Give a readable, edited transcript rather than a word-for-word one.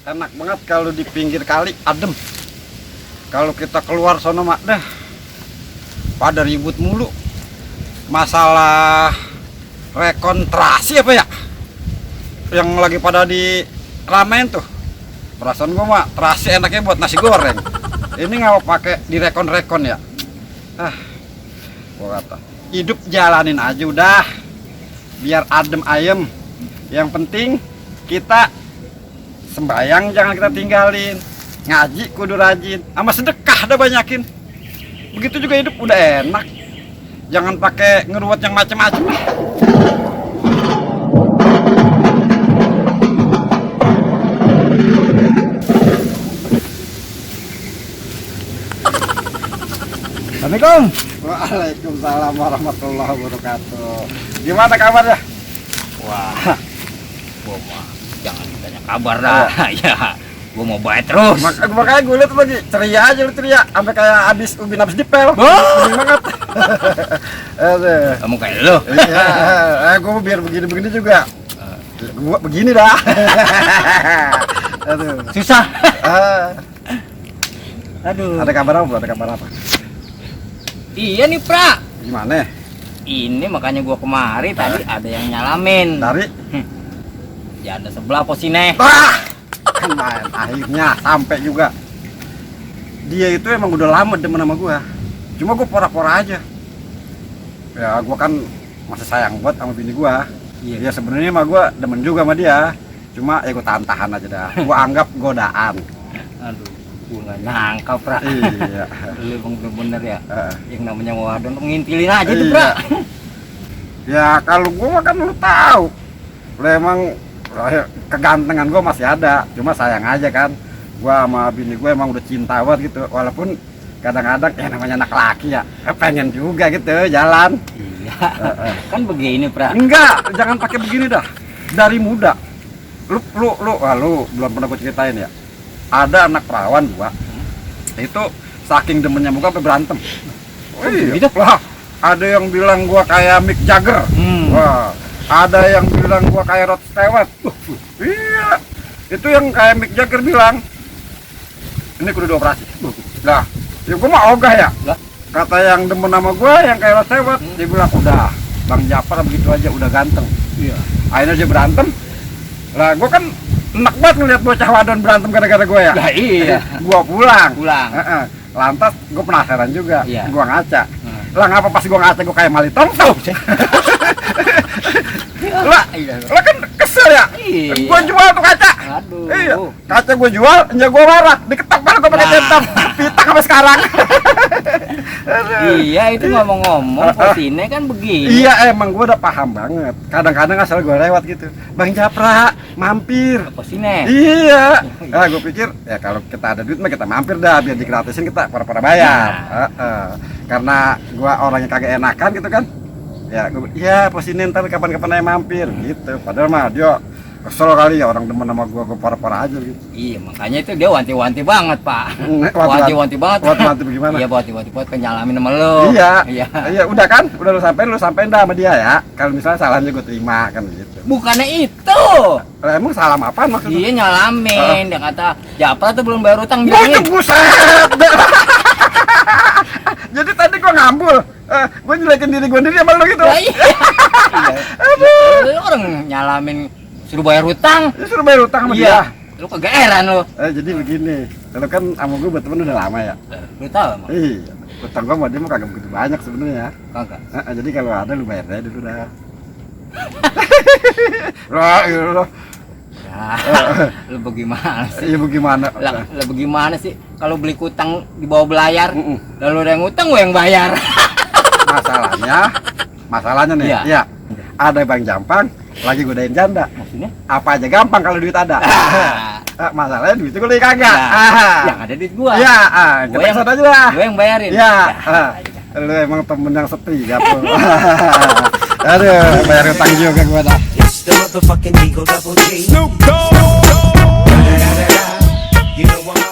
Enak banget kalau di pinggir kali, adem. Kalau kita keluar sono mak dah pada ribut mulu. Masalah rekontrasi apa ya? Yang lagi pada di ramen tuh. Perasaan gua mah terasi enaknya buat nasi goreng. Ini nggak pakai direkon-rekon ya. Gua kata hidup jalanin aja udah. Biar adem ayem. Yang penting kita sembayang jangan kita tinggalin, ngaji kudu rajin, sama sedekah dah banyakin. Begitu juga hidup udah enak. Jangan pakai ngeruat yang macam-macam. Assalamualaikum. Waalaikumsalam warahmatullahi wabarakatuh. Gimana kabarnya? Wah, gua mah jangan ditanya kabar dah. Ya, gua mau baik terus. Makanya gue liat lagi ceria aja lu ceria, sampai kayak abis ubin abis dipel. Bening banget. Kamu kayak lo. Iya, gue biar begini-begini juga. Gue begini dah. Aduh. Susah. Aduh. Ada kabar apa? Ada kabar apa? Iya nih, Pra. Gimana? Ini makanya gua kemari tadi ada yang nyalamin. Dari? Ya ada sebelah posine. Kan main. Akhirnya sampai juga. Dia itu emang udah lama demen sama gua. Cuma gua pora-pora aja. Ya gua kan masih sayang buat sama bini gua. Iya. Ya sebenarnya mah gua demen juga sama dia. Cuma ya gua tahan-tahan aja dah. Gua anggap godaan. Aduh, gua nggak nyangka, Pra. Iya. Lu emang bener-bener ya. Yang namanya wadon ngintilin aja tuh, Iya. Pra. Ya kalau gua mah kan lu tahu. Lu emang kegantengan gua masih ada. Cuma sayang aja kan. Gua sama bini gua emang udah cinta banget gitu. Walaupun kadang-kadang ya namanya anak laki ya. Pengen juga gitu jalan. Iya. Kan begini, Pra. Enggak, jangan pakai begini dah. Dari muda. Lu belum pernah gua ceritain ya. Ada anak perawan gua. Itu saking demennya muka sampai berantem. Gitu? Wah, ada yang bilang gua kayak Mick Jagger. Wah, ada yang bilang gua kayak Rod Stewart. Iya, itu yang kayak Mick Jagger bilang. Ini kudu dioperasi. Lah, ya gua mah ogah ya. Kata yang demen sama gua yang kayak Rod Stewart, dia bilang udah, Bang Japar begitu aja udah ganteng. Iya. Akhirnya dia berantem. Lah, gua kan enak banget ngeliat bocah wadon berantem gara-gara gua ya. Ya iya. Gua pulang. Pulang. Lantas gue penasaran juga, Iya. gue ngaca. Lah ngapa pas gue ngaca gue kayak Mali Tongtong? Lah kan kesel ya. Iya. Gue jual tuh kaca. Aduh. Iya. Kaca gue jual, ya gue marah. Diketok banget gue pakai centang. Pitak sampai sekarang. Iya itu ngomong-ngomong posine kan begini. Iya emang gue udah paham banget. Kadang-kadang asal gue lewat gitu. Bang Japra, mampir. Posine. Iya. Nah gue pikir ya kalau kita ada duit mah kita mampir dah biar digratisin kita pura-pura bayar. Karena gue orangnya kagak enakan gitu kan. Ya gue ya posisi ntar kapan-kapan aja mampir gitu. Padahal mah dia kesel kali ya orang demen sama gue pura-pura aja gitu. Iya makanya itu dia wanti-wanti banget, Pak. Wanti-wanti banget. Wanti-wanti bagaimana? Iya wanti-wanti buat penyalamin sama lo. Iya. Iya. Iya udah kan? Udah lu sampein dah sama dia ya. Kalau misalnya salahnya gue terima kan gitu. Bukannya itu. Lah emang salam apaan maksudnya? Iya nyalamin. Dia kata Japra tuh belum bayar utang bilangin. Buset. Jadi tadi gua ngambul. Gua jelekin diri gua sendiri sama lu gitu. Ya, iya. Aduh. Lu orang nyalamin suruh bayar utang. Suruh bayar utang sama dia. Lu kagak heran lu. Jadi begini. Kalau kan sama gua berteman udah lama ya. Lu tahu emang? Iya. Utang gua sama dia mah kagak begitu banyak sebenarnya. Kagak. Jadi kalau ada lu bayar aja dulu dah. Lah, iya loh. Lu bagaimana sih? Iya bagaimana? Lah bagaimana sih kalau beli utang di bawah belayar? Lalu ada yang utang gue yang bayar. Masalahnya nih, Iya. ya. Ada Bang Jampang lagi godain janda. Maksudnya? Apa aja gampang kalau duit ada. Masalahnya duit itu gue lagi kagak. Yang ada duit gua. Iya, Gua kita yang kesana aja lah. Gue yang bayarin. Iya. Lu emang temen yang setia tuh. Aduh, bayar utang juga gua dah. It's the motherfucking Eagle Double G. Snoop Dogg.